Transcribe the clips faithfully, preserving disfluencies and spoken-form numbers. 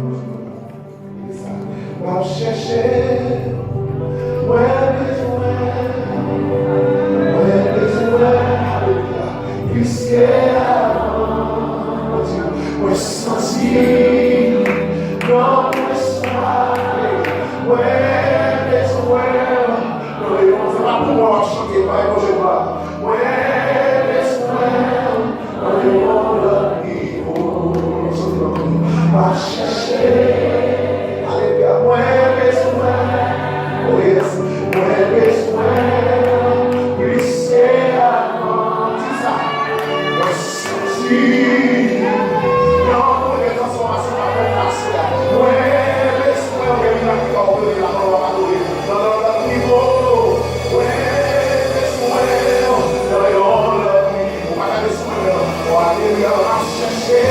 M ap chèche, mwen bezwen, mwen bezwen, alelouya, plis ke avan. Mwen santi, non, mwen swaf, mwen bezwen. Non, non, se pa pou mwen w ap chante, pa pou Jewova. Mwen bezwen. Mwen yon lòt nivo. Soti nan moun. Pa chèche. Alelouya. Mwen bezwen. Oh yes. Mwen bezwen. Plis ke avan. Di sa. Mwen santi yon koulè transfòmasyon k ap fèt pase a. Mwen bezwen yon mirak ki pa opere la, pa opere. Nan yon lòt nivo. Mwen bezwen nan yon lòt nivo. Pa gade sou mwen menm. Oh, alelouya, m ap chèche.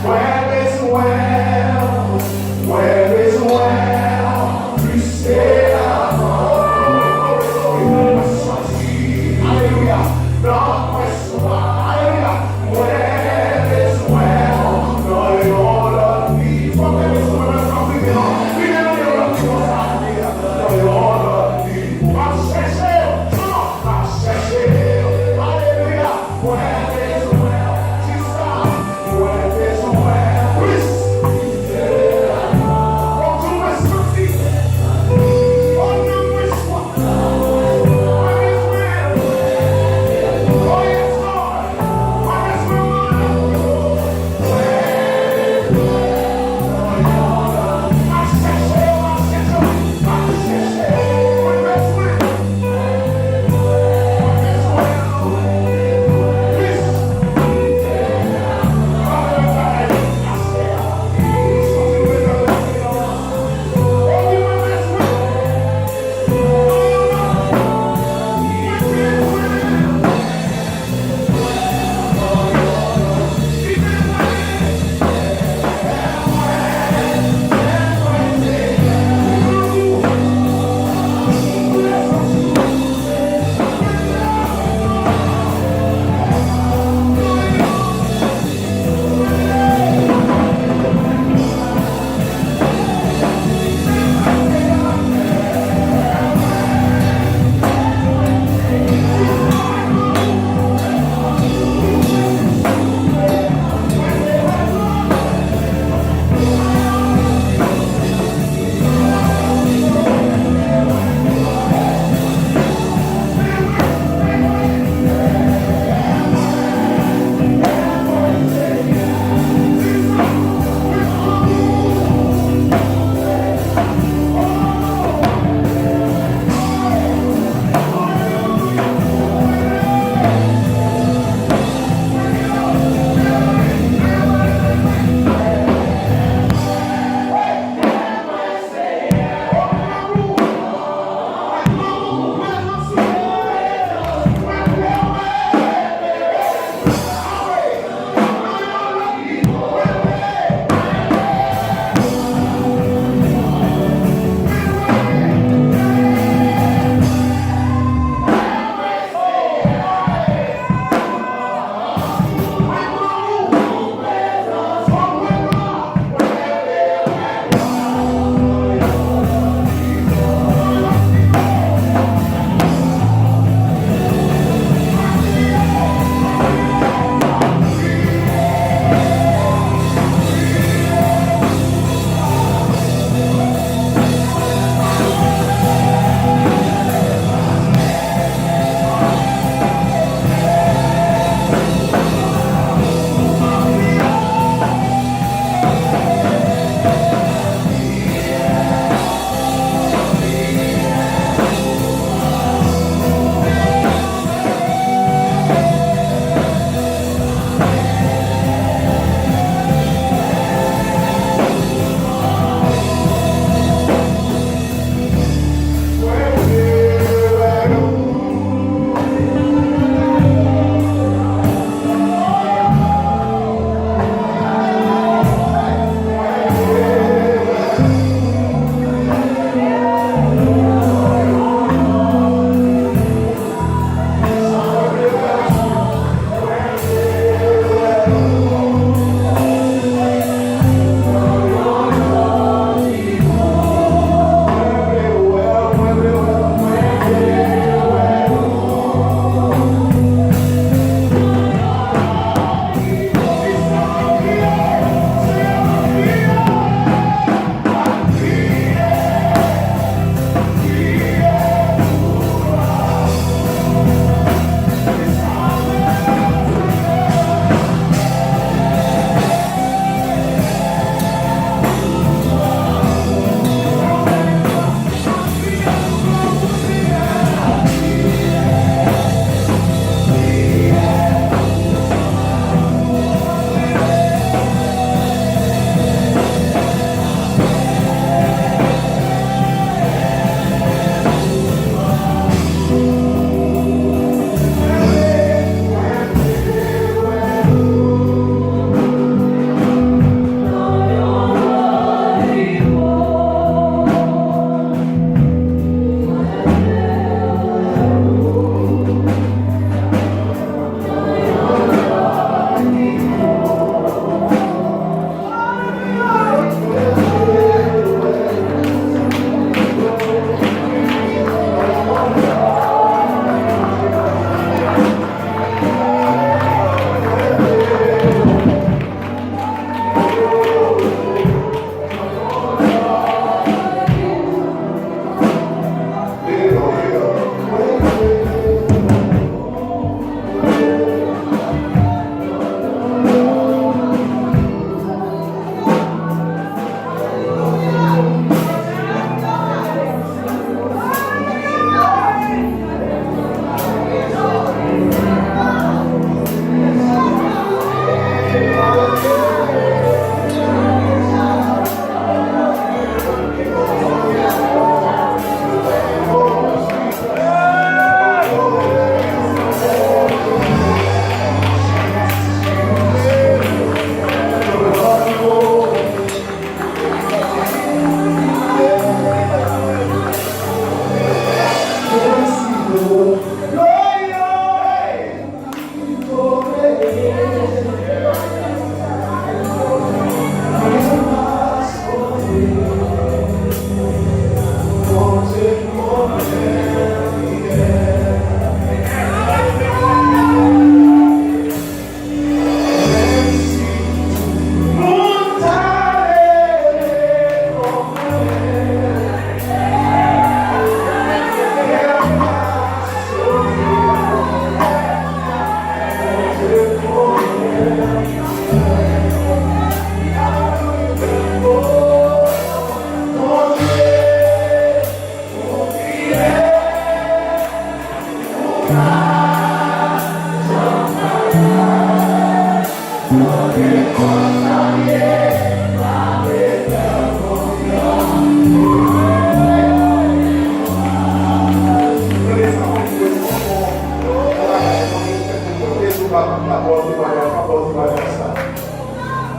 Mwen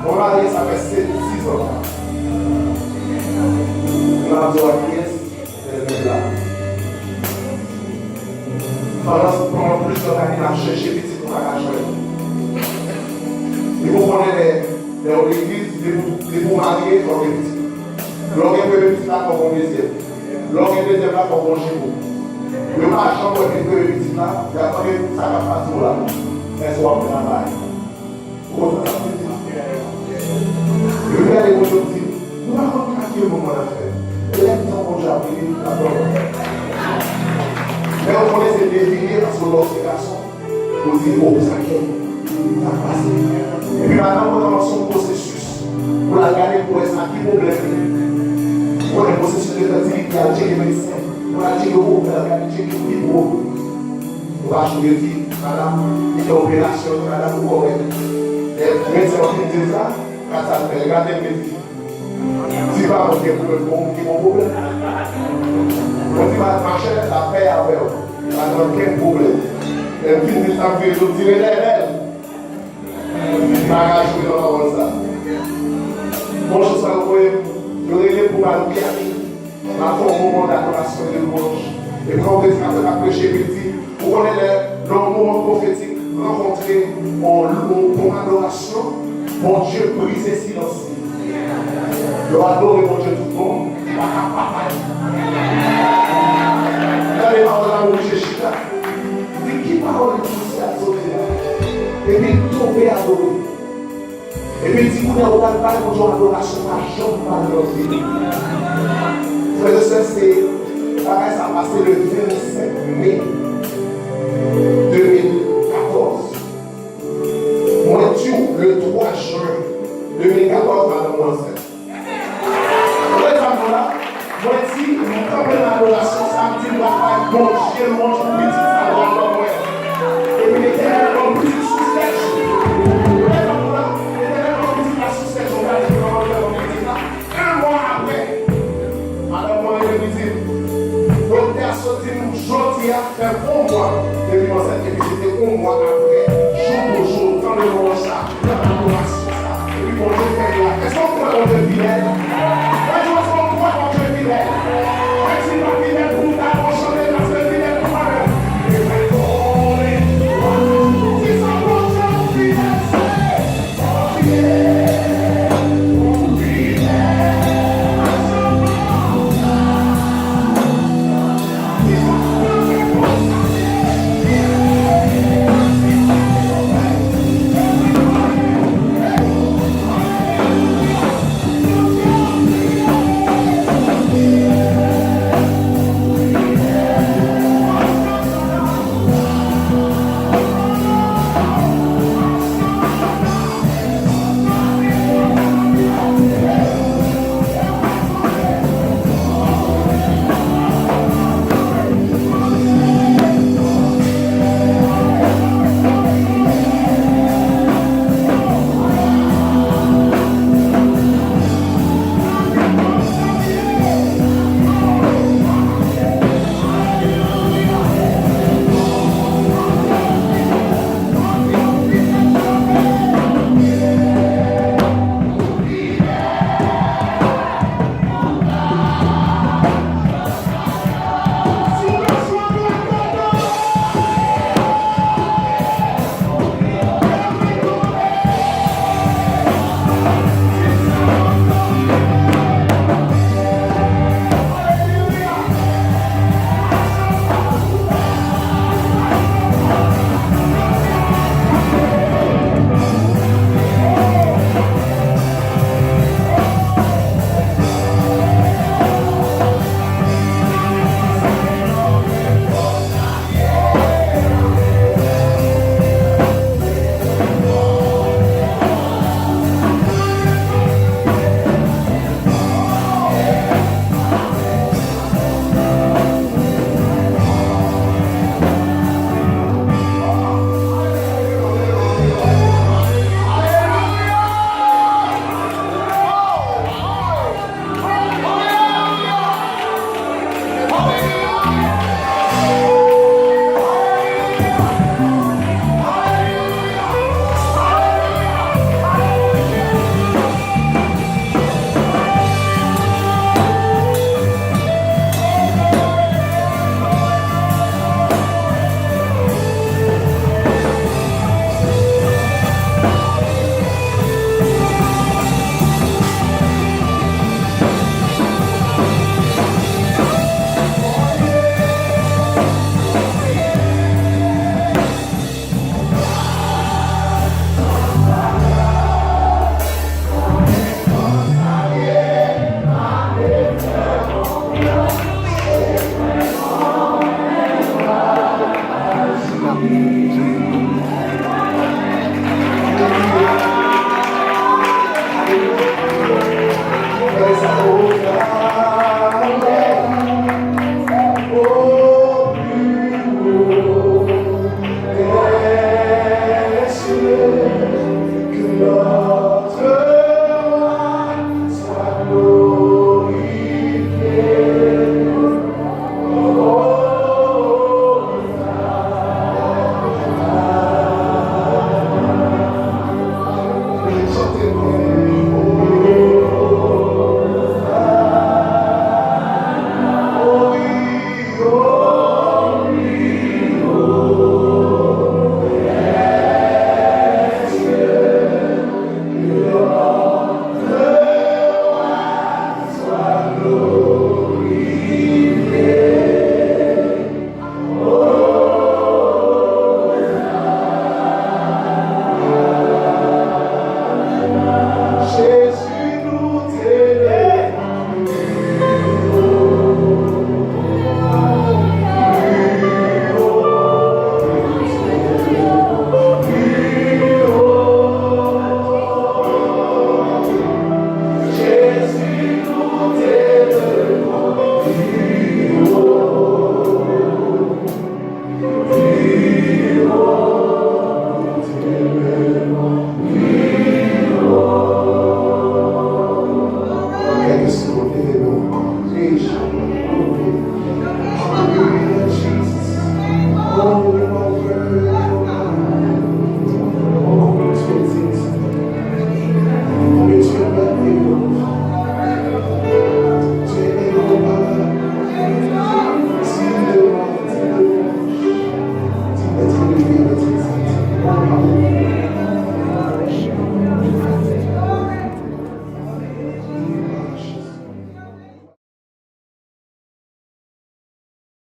Mwen marye, sa fè sèt, sis an. Mwen ap di w a kiyès, lè l vin la. Pandan, pandan plizyè ane, n ap chèche pitit nou pa ka jwenn. Epi w konnen lè, lè w legliz, depi w, depi w marye, fò w gen pitit. Lè w gen premye pitit la, fò w gen dezyèm. Lè w gen dezyèm la, fò w gen jibo. Yo pa janm wè ke premye pitit la, y ap mande sa k ap pase w la. Èske w ap travay? Ou konprann sa m vle di? Yo gade Bondye, yo di, nou pa konn sa ke moun mwen ap fè. Lè tan Bondye ap vini, l ap ban mwen. Men yo konnen se devine paske lè w se gason, ou di, o, sa k fè sa k pase. Epi madanm mwen kòmanse yon pwosesis pou l al gade pou wè sa ki pwoblèm li. Ou konnen pwosesis de fètilite, al tcheke medsen, pou l al tcheke ovè, al gade tcheke fibwo. Ou pa jwe di, madanm, li fè operasyon, madanm, ou kòrèk. Lè medsen an fin di l sa, gad sa l fè, gade l, li di, di pa mwen gen pwoblèm, bon, ki bon pwoblèm. Mwen di, ma, machè, lapè avè w, pa gen okenn pwoblèm. Lè m fin di l sa, m vire do, m di, Letènèl, m pa ka jwe nan pawòl sa. Bonjou, sa yo voye m, yo rele m pou m al Miami. M ap fè yon moman dadorasyon, de lwanj. E pran yon predikatè k ap preche, epi l di, ou konnen lè, nan yon moman pwofetik, rankontre yon, yon bon adorasyon, Bondye brize silans li. Yo adore Bondye tout bon, li pa ka pa pale. Gade pawòl la, m oblije chita. Di ki pawòl li di ap soti la. Epi l tonbe adore. Epi l di, kounye a ou pral bay Bondye yon adorasyon pa janm pale nan vi w. Frè e sè, se bagay sa pase le vennsenk me de mil katòz. Mwen di w, le twa jen de mil katòz, madanm mwen ansent. Ou konprann sa m di w la? Mwen di, m kanpe nan adorasyon sa, m di, m pral bay Bondye lwanj pou pitit sa l pral ban mwen. Epi Letènèl ban m pitit sou sèt jou. Ou konprann sa m di w la? Letènèl ban m pitit la sou sèt jou, gade kòman l fè ban m pitit la. En mwa apre, madanm mwen rele m, li di m, doktè a sot di m jodi a fè yon mwa depi m ansent, epi se te yon mwa apre, jou pou jou, tande lwanj sa. Nan adorasyon sa. Epi Bondye fè mirak. Èske w kwè Bondye fidèl? Mwen di w, èske w kwè Bondye fidèl? Mwen di l pa fidèl pou m ta bon chante, paske l fidèl pou mwen menm.